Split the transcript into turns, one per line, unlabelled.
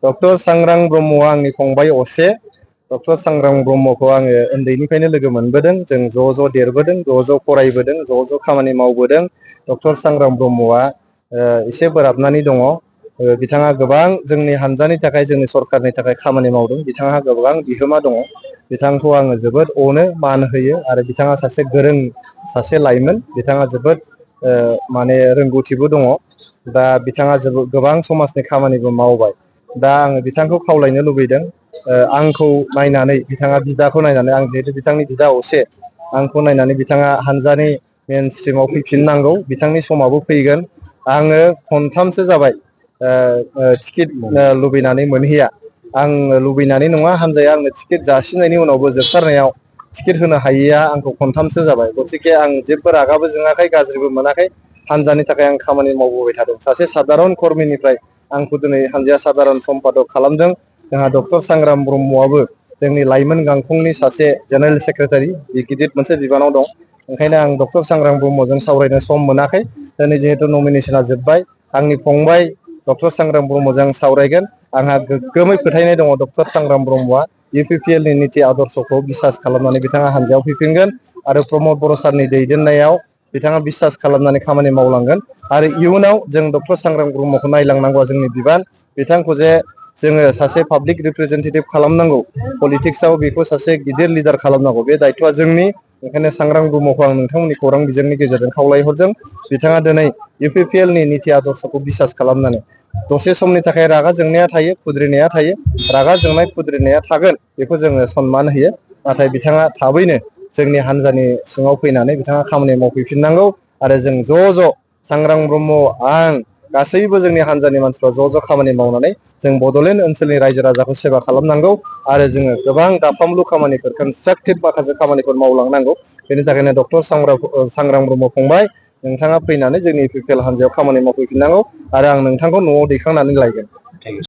Doctor सांग्रां ब्रह्मआ आंनि फंबाय असे। डक्टर सांग्रां ब्रह्मखौ आङो उन्दैनिफ्रायनो लोगो मोनबोदों। जों ज' देरबोदों, ज' फरायबोदों, ज' खामानि मावबोदों। डक्टर सांग्रां ब्रह्मआ एसे बोराबनानै दङ। बिथाङा गोबां जोंनि हानजानि थाखाय, जोंनि सरकारनि थाखाय खामानि मावदों। बिथाङा गोबां बिहोमा दङ। बिथांखौ आङो जोबोद अनो, मान होयो आरो बिथाङा सासे गोरों सासे लाइमोन। बिथाङा जोबोद माने रोंगौथिबो दङ। दा बिथाङा गोबां समाजनि खामानिबो मावबाय। दा आङो बिथांखौ खावलायनो लुबैदों, आंखौ नायनानै, बिथाङा बिदाखौ नायनानै, आं जिहेतु बिथांनि बिदा असे, आंखौ नायनानै बिथाङा हानजानि मेन स्ट्रिमाव फैफिननांगौ। बिथांनि समाबो फैगोन। आङो खनथामसो जाबाय टिकेट लुबैनानै मोनहैया। आं लुबैनानै नङा, हानजाया आंनो टिकेट जासिनायनि उनावबो जोबथारनायाव टिकेट होनो हायैया आंखौ खनथामसो जाबाय। गतिके आं जेबो रागाबो जोङाखै, गाज्रिबो मोनाखै। हानजानि थाखाय आं खामानि मावबोबाय थादों। सासे सादारन कर्मिनिफ्राय आंखौ दिनै हानजाया सादारन सम्पादक खालामदों। जोंहा डक्टर सांग्रां ब्रह्मआबो जोंनि लाइमोन गांखंनि सासे जेनेरेल सेक्रेटारि, गिदिर मोनसे बिबानाव दं। ओंखायनो आं डक्टर सांग्रां ब्रह्मजों सावरायनो सम मोनाखै। दिनै जिहेतु नमिनेसना जोब्बाय, आंनि फंबाय डक्टर सांग्रां ब्रह्मजों सावरायगोन। आंहा गोग्गोमै फोथायनाय दङ डक्टर सांग्रां ब्रह्मआ UPPL नि निति आदर्शखौ बिसास खालामनानै बिथाङा हानजायाव फैफिनगोन आरो प्रमद बर' सारनि दैदेननायाव बिथाङा बिसास खालामनानै खामानि मावलांगोन। आरो इयुनाव जों डक्टर सांग्रां ब्रह्मखौ नायलांनांगौआ जोंनि बिबान। बिथांखौ जे जोङो सासे पाब्लिक रिप्रेजेन्टेटिभ खालामनांगौ, पलिटिक्सआव बेखौ सासे गिदिर लिडार खालामनांगौ, बे दायथ'आ जोंनि। ओंखायनो सांग्रां ब्रह्मखौ आं नोंथांमोननि खौरां बिजोंनि गेजेरजों खावलायहरदों। बिथाङा दिनै UPPL नि निति आदर्शखौ बिसास खालामनानै, दसे समनि थाखाय रागा जोंनाया थायो, खुद्रिनाया थायो। रागा जोंनाय, खुद्रिनाया थागोन, बेखौ जोङो सनमान होयो। नाथाय बिथाङा थाबैनो जोंनि हानजानि सिङाव फैनानै बिथाङा खामानि मावफैफिननांगौ। आरो जों ज' सांग्रां ब्रह्म, आं, गासैबो जोंनि हानजानि मानसिफ्रा ज' खामानि मावनानै जों बड'लेण्ड ओनसोलनि रायजो राजाखौ सेबा खालामनांगौ। आरो जोङो गोबां दाफामलु खामानिफोर, कनस्ट्राक्टिभ माखासे खामानिफोर मावलांनांगौ। बेनि थाखायनो डक्टर सांग्रां ब्रह्म फंबाय, नोंथाङा फैनानै जोंनि UPPL हानजायाव खामानि मावफैफिननांगौ। आरो आं नोंथांखौ न'आव दैखांनानै लायगोन।